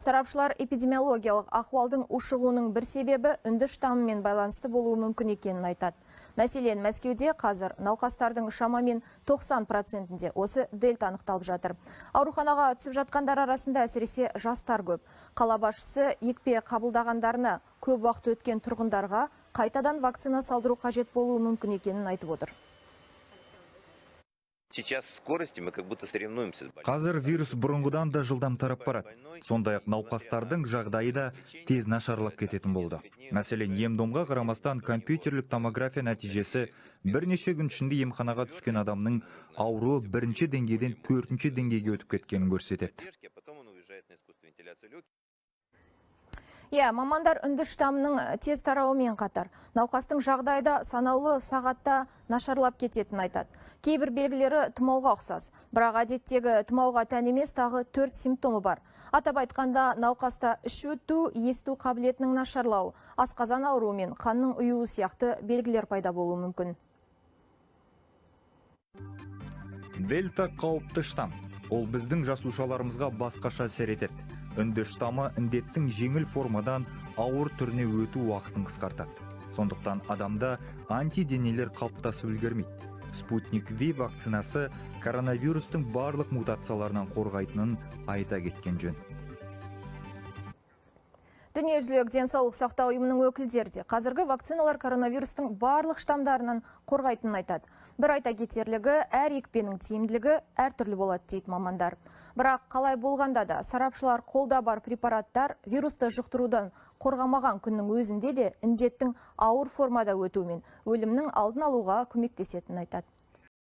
Сарапшылар эпидемиологиялық ахуалдың ушығуының бір себебі үнді штаммымен байланысты болуы мүмкін екенін айтады. Мәселен, Мәскеуде қазір науқастардың шамамен 90%-інде осы дельта анықталып жатыр. Ауруханаға түсіп жатқандар арасында әсіресе жастар көп. Қала басшысы екпе қабылдағандарына көп уақыт өткен тұрғындарға қайтадан вакцина салдыру қажет болуы мүмкін екенін айтып отыр. Сейчас в скорости мы как будто соревнуемся с больным. Қазір вирус бұрынғыдан да жылдам тарап барады. Сондай-ақ науқастардың жағдайы да тез нашарлап кететін болды. Мәселен, ем-домға қарамастан, компьютерлік томография нәтижесі бірнеше күн ішінде емханаға түскен адамның ауруы бірінші деңгейден төртінші деңгейге өтіп кеткенін көрсетеді. Задержки, а потом он уезжает на искусственную вентиляцию легких. Иә, мамандар үнді штаммының тез тарауымен қатар науқастың жағдайы да санаулы сағатта нашарлап кететінін айтады. Кейбір белгілері тұмауға ұқсас, бірақ әдеттегі тұмауға тән емес тағы төрт симптомы бар. Атап айтқанда, науқаста іш өту, есту қабілетінің нашарлауы, асқазан ауруы мен қанның ұюы сияқты белгілер пайда болуы мүмкін. Дельта қауіпті штамм. Ол біздің жасушаларымызға басқаша әсер етеді. Үнді штаммы індеттің жеңіл формадан ауыр түріне өту уақытын қысқартады. Сондықтан адамда антиденелер қалыптасып үлгермейді. Спутник Ви вакцинасы коронавирустың барлық мутацияларынан қорғайтынын айта кеткен жөн. Дүниежүзілік денсаулық сақтау ұйымының өкілдері де қазіргі вакциналар коронавирустың барлық штамдарынан қорғайтынын айтады. Бір айта кетерлігі, әр екпенің тиімділігі әртүрлі болады, дейді мамандар. Бірақ қалай болғанда да, сарапшылар қолда бар препараттар вирусты жұқтырудан қорғамаған күннің өзінде де індеттің ауыр формада өтуі мен өлімнің алдын алуға көмектесетінін айтады.